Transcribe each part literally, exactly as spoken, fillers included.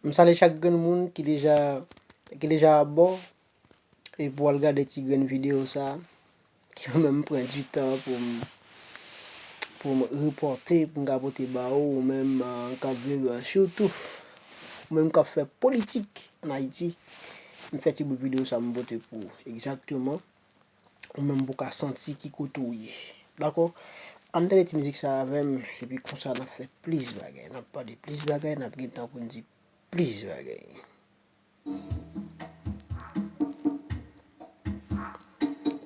M salye chak grenn moun ki deja, ki deja abò e pou al gade ti grenn videyo sa, ki mwen menm m pran di tan pou m, pou m repòte, pou m ka pote ba ou, ou menm, ah, k ap viv, ah, sitou ou menm k ap fè politik ann Ayiti. M fè ti bout videyo sa m pote pou ou egzakteman. Ou menm pou ka santi ki kote w ye. Dakò? Ann tande ti mizik sa avè m, epi konsa n ap fè plis bagay. N ap pale plis bagay, n ap gen tan pou n di plis bagay.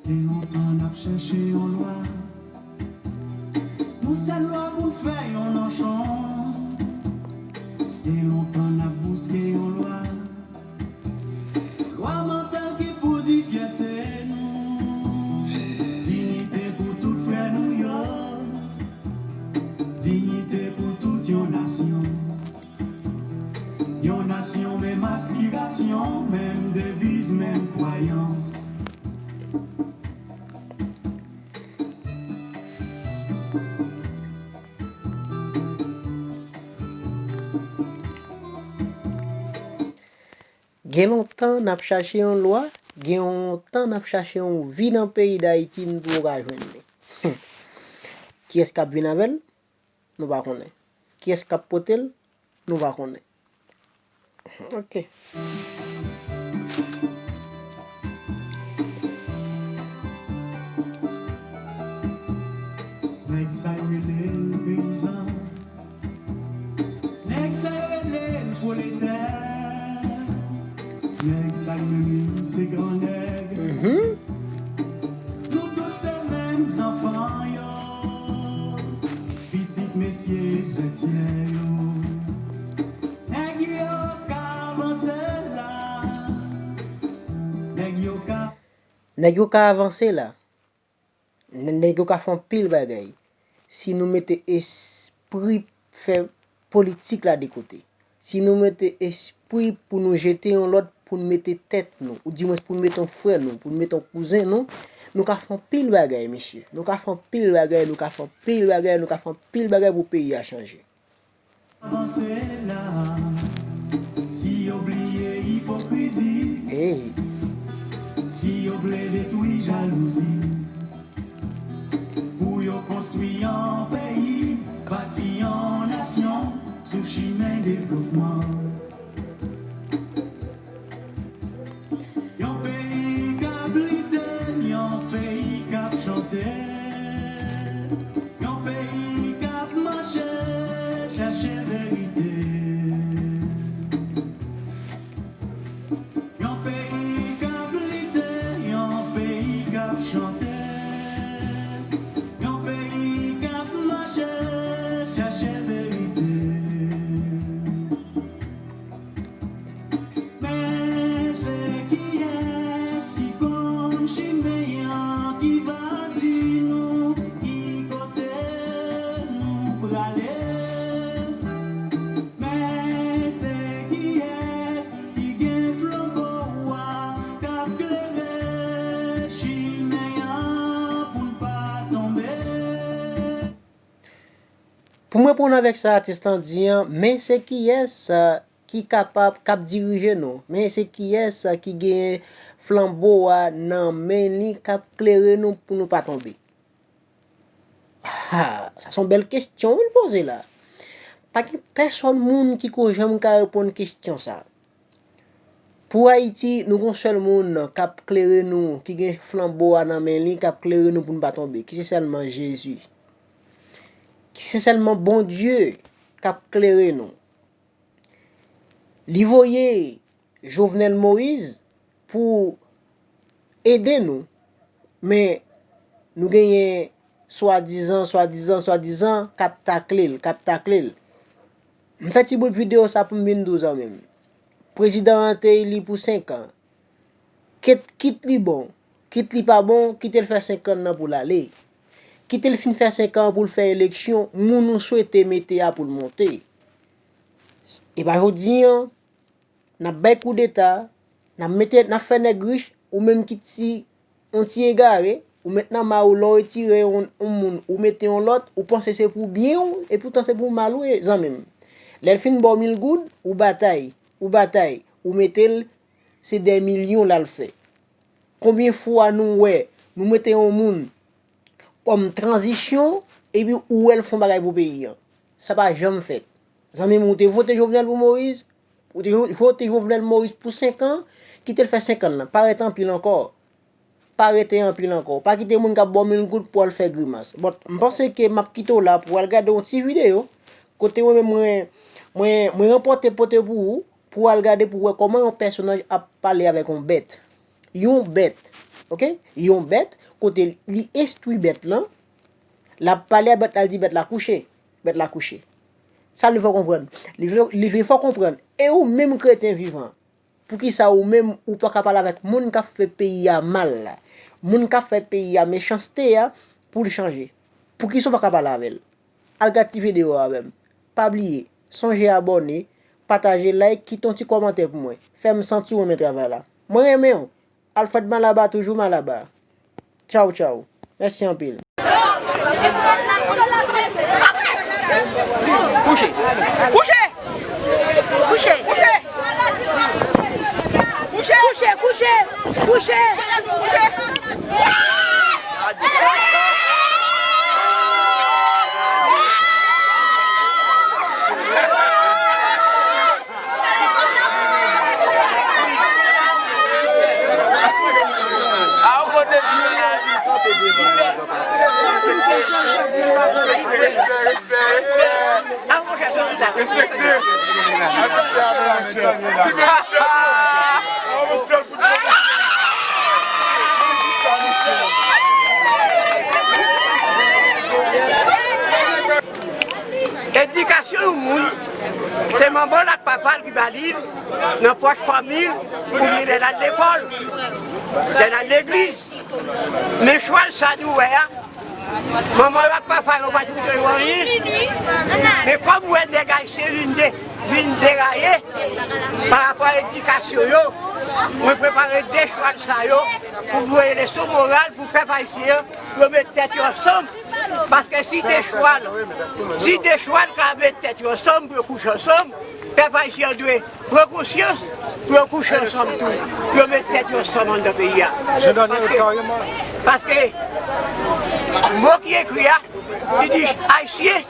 Gen lontan n ap chèche yon lwa, yon sèl lwa pou n fè yon nanchon. Gen lontan n ap bouske yon lwa, lwa mantèl ki pou di fyète nou. Diyite pou tout frè nou yo. Diyite pou tout yon nasyon. Yon nasyon, menm aspirasyon, menm deviz, menm kwayans. Gen lontan n ap chache yon lwa, gen yon tan n ap chache yon vi nan peyi Dayiti, n poko ka jwenn li. Kiyès k ap vin avè l? Nou pa konnen. Kiyès k ap pote l? Nou pa konnen. Ok. Nèg sa yo rele l peyizan. Nèg sa yo rele l pwoletè. Nèg sa yo rele l se gran nèg. Mhm. Nou tout se menm zanfan yo. Pitit mesye Vètyè yo. Nèg yo ka avanse la. Nèg yo ka Nèg yo ka avanse la. N-, nèg yo ka fè anpil bagay. Si nou mete espri fè politik la de kote. Si nou mete espri pou nou jete yon lòt, pou n mete tèt nou, oudimwens pou n mete yon frè nou, pou n mete yon kouzen nou, nou ka fè anpil bagay, mesye. Nou ka fè anpil bagay, nou ka fè anpil bagay, nou ka fè anpil bagay pou peyi a chanje. Avanse la, si yo bliye ipokrizi, hey, si yo vle detwi jalouzi, pou yo konstwi yon peyi, bati yon nasyon sou chimen devlopman. Yon peyi k ap lite, yon peyi k ap chante, yon peyi k ap mache, chache verite. Yon peyi k ap lite, yon peyi k ap chante, yon peyi k ap mache, chache verite. Men se kiyès ki konn chimen an, ki va di nou ki kote nou prale? Men se kiyès ki gen flanbo a k ap klere chimen an pou n pa tonbe? Pou m reponn avèk sa atis lan di an, men se kiyès, a, ki kapab, k ap dirije nou? Men se kiyès, a, ki genyen flanbo a nan men li k ap klere nou pou nou pa tonbe? Ha, sa se yon bèl kesyon wi l poze la. Pa gen pèsonn moun ki ko janm ka reponn kesyon sa. Pou Ayiti, nou gon sèl moun k ap klere nou, ki gen flanbo a nan men li, k ap klere nou pou n pa tonbe, ki se sèlman Jezi. Ki se sèlman Bondye k ap klere nou. Li voye Jovenel Moïse pou ede nou, men nou genyen swadizan, swadizan, swadizan k ap takle l, k ap takle l. M fè ti bout videyo sa pou m vin di w zanmi m. Prezidan an te eli pou senk an. Kit, kit li bon, Kit li pa bon, kite l fè senk an nan pou l ale. Kite l fin fè senk an pou l fè eleksyon, moun ou swete mete a pou l monte. E pa jodi an, n ap bay koudeta, n ap mete, n ap fè nèg rich, ou menm ki ti, yon ti egare, ou met nan ma ou, lè w retire yon, yon moun, ou mete yon lòt, ou panse se pou byen w, epoutan se pou mal ou ye, zanmi m. Lè l fin ba w mil goud, ou batay, ou batay, ou mete l, se dè milyon l al fè. Konbyen fwa nou wè, nou mete yon moun kòm tranzisyon, epi ou wè l fè yon bagay pou peyi an? Sa pa janm fèt. Zanmi m, ou te vote Jovenel pou Moïse, ou te vote Jovenel Moïse pou senk an, kite l fè senk an nan, pa rete anpil ankò. Pa rete anpil ankò. Pa kite moun k ap ba w mil goud pou al fè grimas. Bon, m panse ke m ap kite w la pou w al gade yon ti videyo, kote mwen menm mwen, mwen, mwen ranpòte pote pou ou, pou w al gade pou w wè kòman yon pèsonaj ap pale avèk yon bèt. Yon bèt, oke? Yon bèt, kote li enstwi bèt lan, l ap pale a bèt la, l di bèt la kouche, bèt la kouche. Sa l vle fè w konprann? Li vle, li vle fè w konprann. E ou menm kretyen vivan, poukisa ou menm ou pa ka pale avèk moun k ap fè peyi a mal la? Moun k ap fè peyi a mechanste a pou l chanje. Poukisa ou pa ka pale avè l? Al gad ti videyo a avè m. Pa bliye, sonje abòne, pataje, like, kite yon ti kòmantè pou mwen. Fè m santi w renmen travay la. Mwen renmen w. Alfred Malaba toujou Malaba. Tchaw, tchaw. Mèsi anpil. Kouche. Kouche. Kouche. Kouche. Kouche. Kouche. Kouche. Kouche. Edikasyon yon moun, se manman l ak papa l ki ba li l, nan pòch fanmi l, oubyen lè l al lekòl, lè l al legliz. Men chwal sa nou wè a, manman yo ak papa yo pa t montre yo anyen. Men kòm ou wè nèg ayisyen vin de, vin deraye pa rapò a edikasyon yo, mwen prepare de chwal sa yo pou voye leson moral pou pèp ayisyen an, pou yo met tèt yo ansanm. Paske si de chwal, si de chwal ka met tèt yo ansanm pou yo kouche ansanm, pèp ayisyen an dwe pran konsyans pou yo kouche ansanm tou, pou yo met tèt yo ansanm anndan peyi a. Paske, paske mo ki ekri a, li di ayisyen,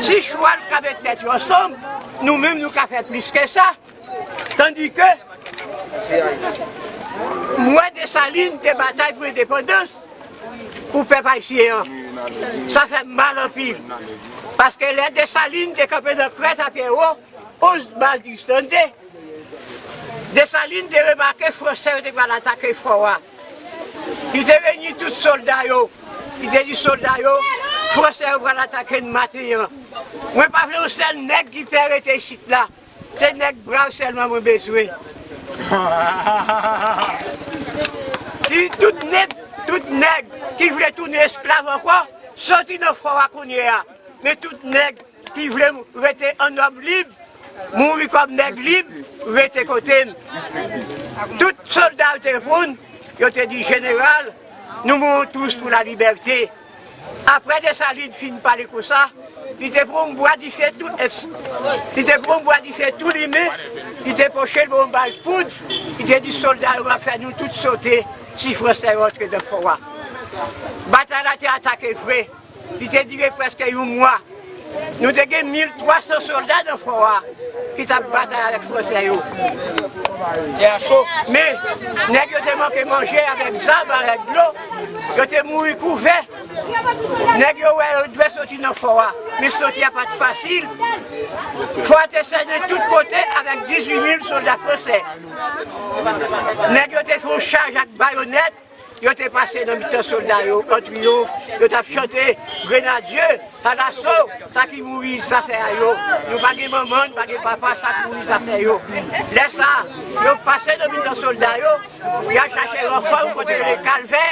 si chwal ka met tèt yo ansanm, nou menm nou ka fè plis ke sa. Tandike, m wè Desalin te batay pou endepandans pou pèp ayisyen an. Sa fè m mal anpil. Paske lè Desalin te kanpe nan krèt a Pyèwo, onz mas dizuit san de, Desalin te remake Fransè yo te pral atake fò a. Li te reyini tout sòlda yo. Li te di sòlda yo, Fransè yo pral atake n maten an. Mwen pa vle yon sèl nèg ki pè rete isit la. Se nèg brav sèlman mwen bezwen. Ki tout nèg, tout nèg ki vle tounen esklav ankò, soti nan fò a kounye a. Men tout nèg ki vle rete an nòm lib, mouri kòm nèg lib, rete kote m. Tout sòlda yo te reponn, yo te di, jeneral, nous mourons tous pour la liberté. Apre Desalin fin pale konsa, li te pran yon bwa dife tou, li te pran yon bwa dife tou limen, li te poche l ba yon bal poud, li te di sòlda yo, m ap fè nou tout sote si Fransè yo antre nan fò a. Batay la te atake vre. Li te dire prèske yon mwa. Nou te gen mil twa san sòlda nan fò a ki t ap batay avèk Fransè yo. Men, nèg yo te manke manje avèk zam, avèk dlo. Yo te mouri kouvè. Nèg yo wè yo dwe soti nan fò a. Men soti a pa t fasil. Fò a te sènen tout kote avèk dizuit mil sòlda fransè. Nèg yo te fè yon chaj ak bayonèt. Yo te pase nan mitan sòlda yo, an triyonf, yo t ap chante, Grenadye, alaso, sa ki mouri, zafè a yo. Nou pa gen manman, nou pa gen papa, sa ki mouri, zafè yo. Lè sa a, yo pase nan mitan sòlda yo, Y a chache ranfò yon kote rele Kalvè.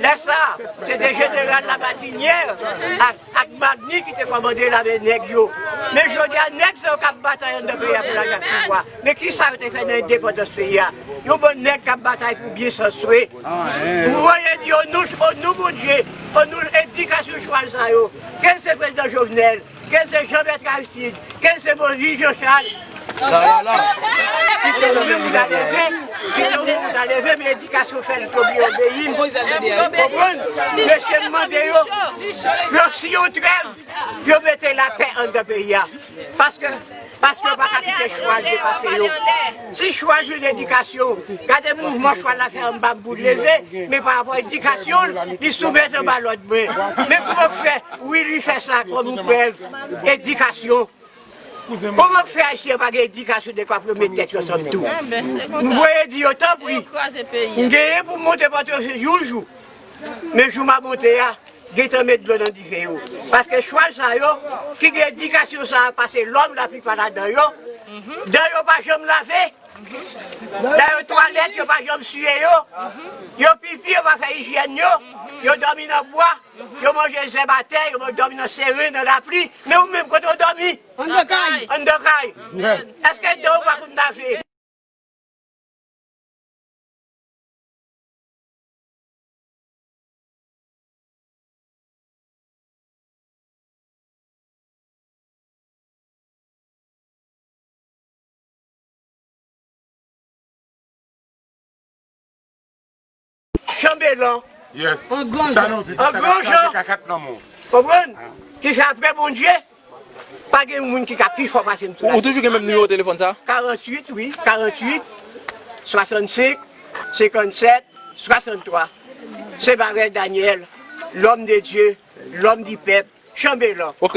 Lè sa, se te jeneral Labatinière ak, ak Magny ki te kòmande lame nèg yo. Men jodi a, nèg sa yo k ap batay anndan peyi a pou lajan ak pouvwa. Men kisa yo te fè nan endepandans peyi a? Yon bann nèg k ap batay pou byen san swe. M voye di o non, o non Bondye, o non edikasyon chwal sa yo, ke l se prezidan Jovenel, ke l se Jean Bertrand Aristide, ke l se Moïse Jean Charles, kite ou menm ou ta leve, kite ou menm ou ta leve, men edikasyon fè l te oblije obeyi m. Konprann? Mesye m mande yo, pou yo siyen yon trèv, pou yo mete lapè anndan peyi a. Paske, paske yo pa ka kite chwal depase yo. Si chwal jwenn edikasyon, gade mouvman chwal la fè anba m pou l leve, men pa rapò edikasyon l, li soumèt anba lòd mwen. Men kòman k fè, wi, li fè sa kòm yon prèv edikasyon. Kòman k fè Ayisyen pa gen edikasyon dekwa pou yo met tèt yo ansanm tou? M voye di yo, tanpri, m genyen pou m monte Pòtoprens yon jou. Men jou m a monte a, gentan met dlo nan dife yo. Paske chwal sa yo, ki gen edikasyon sa a pase lòm laplipa ladan yo, dan yo pa janm lave, dan yo twalèt yo pa janm siye yo, yo pipi yo pa fè ijyèn yo, yo dòmi nan bwa, yo manje zèb atè, yo dòmi nan seren, nan lapli. Men ou menm, kote w dòmi? Anndan kay. Anndan kay. Èske dan w pa konn lave? Chanbelan. Yes. An gran jan. An gran jan. Konprann? Ki fè apre Bondye, pa gen moun ki ka pi fò pase m sou latè. Ou toujou gen menm nimewo telefòn sa? Karanntuit, wi, karanntuit, swasannsenk, senkannsèt, swasanntwa. Se Barè Daniel, l'homme de Dieu, l'homme du peuple, Chanbelan. Ok.